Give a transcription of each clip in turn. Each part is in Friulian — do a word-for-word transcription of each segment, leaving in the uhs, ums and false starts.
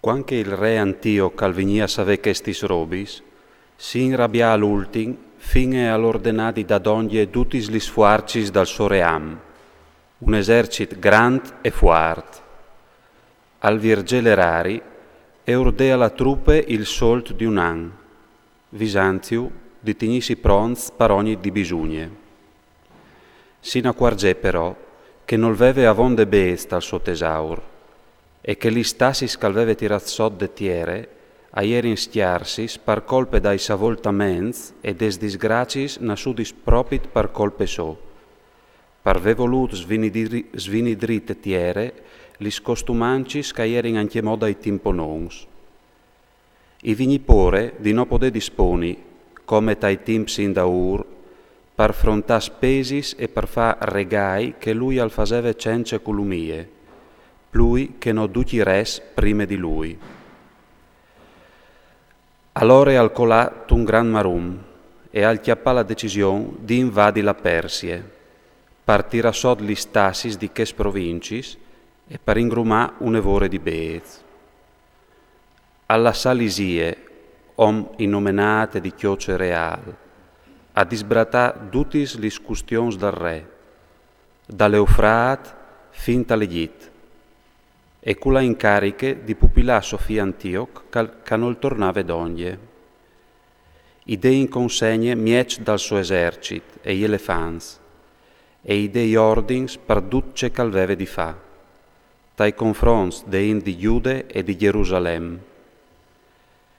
Cuant che il re Antioc al vignì a savè chestis robis, si inrabià a l'ultin, fin e al ordenà di dà dongje dutis lis fuarcis dal so ream, un esercit grant e fuart. Al viergè l'erari e ordè a la trupe il solt di un an, visantju di tignìsi pronts par ogni dibisugne. Si inacuargè però che nol veve avonde bêçs tal so tesaur, e che lis tassis ch'al veve tirât sot de tiere a jerin scjarsis par colpe dai savoltaments e des disgraciis nassudis propit par colpe sô, par vê volût svinidri-, svinidrî te tiere lis costumancis ch'a jerin ancjemò dai timponons. I vignì pôre di no podê disponi, come tai timps indaûr, par frontâ spesis e par fâ regâi che lui al faseve cence culumie, plui che no ducj i res prime di lui. Alore al colà tun grant marum e al cjapà la decision di invadi la Persie, par tirâ sot lis tassis di chês provincis e par ingrumâ une vore di bêçs. Al lassà Lisie, om inomenât e di cjoce reâl, a disbratâ dutis lis custions dal re, dal Eufrat fin tal Egjit, e cu la incariche di pupilâ so fi Antioc ch'a, ch'a nol tornave dongje. I dè in consegne mieç dal so esercit e i elefants, e i dè i ordins par dut ce ch'al veve di fâ, tai confronts de int di Gjude e di Gjerusalem.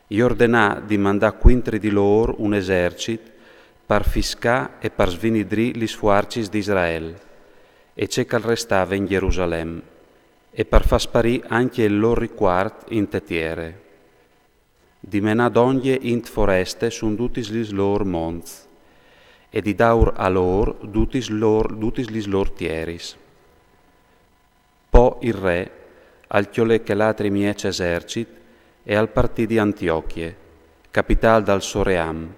I ordenà di mandâ cuintri di lôr un esercit par fiscâ e par svinidrî lis fuarcis di Israel e ce ch'al restave in Gjerusalem, e par fâ sparî ancje il lôr ricuart inte tiere, di menâ dongje int foreste sù dutis lis lôr monts, e di dâur a lôr dutis lôr, dutis lis lôr tieris. Po il re al cjolè chel altri mieç esercit e al partì di Antiochie, capitâl dal so ream,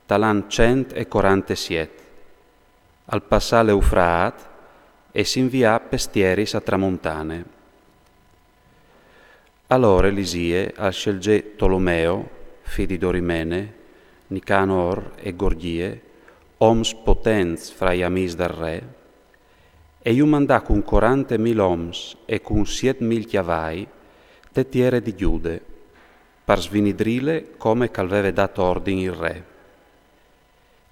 tal an cent e corantesiet. Al passà l'Eufrat e si invià pes tieris a tramontane. Alore Lisie al sielzè Tolomeo, fi di Dorimene, Nicanor e Gorgjie, oms potents fra i amîs dal re, e ju mandà cun corante mil oms e cun siet mil cjavai te tiere di Gjude, par svinidrîle come ch'al veve dât ordin il re.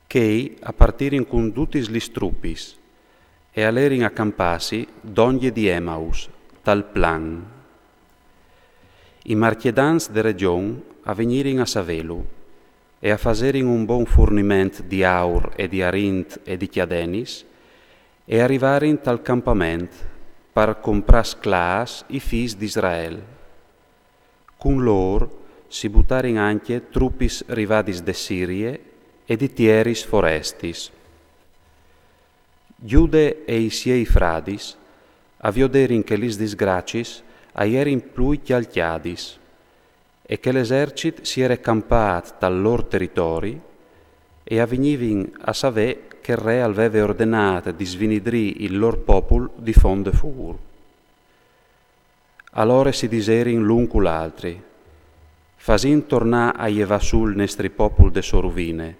Chei a partirin cun dutis lis trupis e a lerin a campâsi dongje di Emaus, tal plan. I marcjedants de regjon a vignirin a savêlu e a faserin un bon furniment di aur e di arint e di cjadenis, e a rivarin tal campament par comprâ sclâfs i fîs di Israel. Cun lôr si butarin ancje trupis rivadis de Sirie e di tieris forestis. Gjude e i siei fradis a vioderin che lis disgraciis a jerin plui cjalcjadis, e che l'esercit si jere campât tal lôr teritori, e a vignivin a savê che il re al veve ordenât di svinidrî il lôr popul di font de fûr. Alore si diserin l'un cul altri: «Fasìn tornâ a jevâ sù il nestri popul de sô ruvine,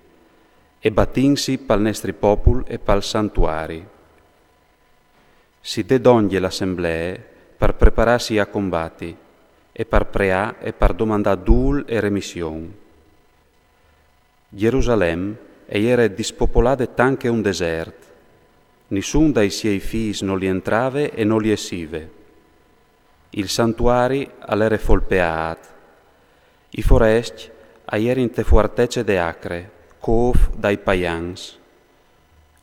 e batìnsi pal nestri popul e pal santuari.» Si dè dongje l'assemblee par preparâsi a combati e par preâ e par domandâ dûl e remission. Gjerusalem e jere dispopolade tant che un desert, nissun dai siei fîs no li entrave e no li essive. Il santuari al jere folpeât. I forescj a jerin te fuartece de Acre, côf dai paians.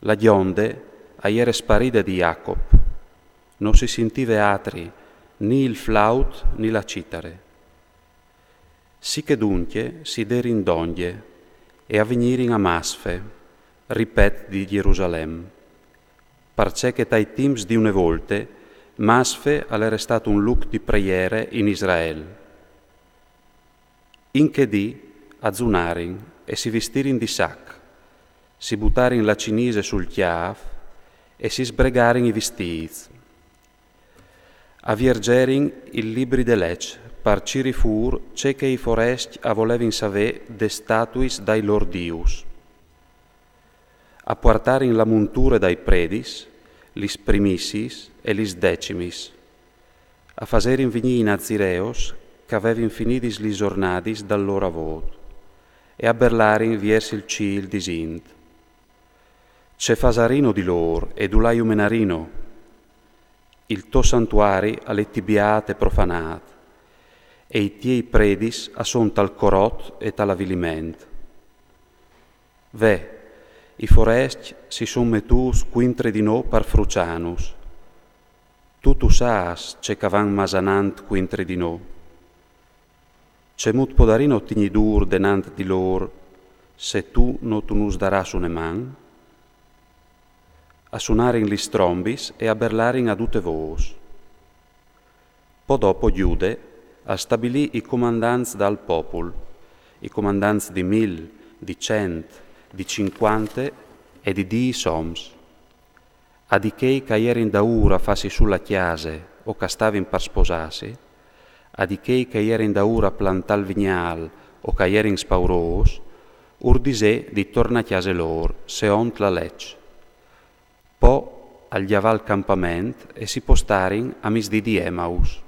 La gjonde a jere sparide di Jacop. No si sintive atri, ni il flaut ni la citare. Si che duncje si derin dongje e a vignirin a Masfe, ripet di Gjerusalem, parcè che tai timps di une volte Masfe al jere stât un lûc di preiere in Israel. In chê dì a zunarin e si vistirin di sac, si butarin la cinise sul cjâf e si sbregarin i vistîts. A viergerin il libri de leç par cirî fûr ce che i forescj a volevin savê des statuis dai lôr dius. A puartarin la munture dai predis, lis primissiis e lis decimis. A faserin vignî i nazireos che a vevin finidis lis zornadis dal lôr avôt e a berlarin viers il cîl disint: Ce fasarino di lôr e dulà ju menarino? Il to santuari al è tibiât e profanât, e i tiei predis a son tal corot e tal aviliment. Ve, i forescj si son metûts cuintri di nô par fruçânus. Tu tu sâs ce che a van masanant cuintri di nô. Cemût podarino tignî dûr denant di lôr, se tu no tu nus darâs une man? A sunarin lis trombis e a berlarin a dute vôs. Po dopo Gjude al stabilì i comandants dal popul, i comandants di mil, di cent, di cincuante e di dîs oms. A di chei che a jerin daûr a fâsi sù la cjase o che a stavin par sposâsi, a di chei che a jerin daûr a plantâ il vignâl o che a jerin spaurôs, ur disè di tornâ a cjase lôr, seont la leç. Po al gjavà il campament e si postarin a misdì di Emaus.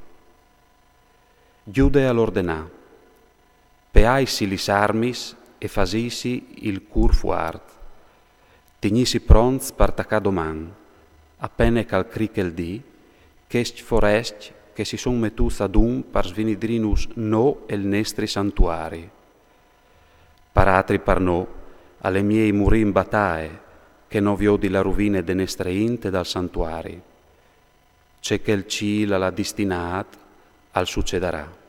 Gjude al ordenà: Peaitsi lis armis e fasîtsi il cûr fuart. Tignîtsi pronts par tacâ doman, a pene che al criche il dì, chescj forescj che si son metûts adun par svinidrînus nô e il nestri santuari. Par altri par nô al è miei murî in bataie che no viodi la ruvine de nestre int e dal santuari. Ce che il cîl al à distinât al sucedarà.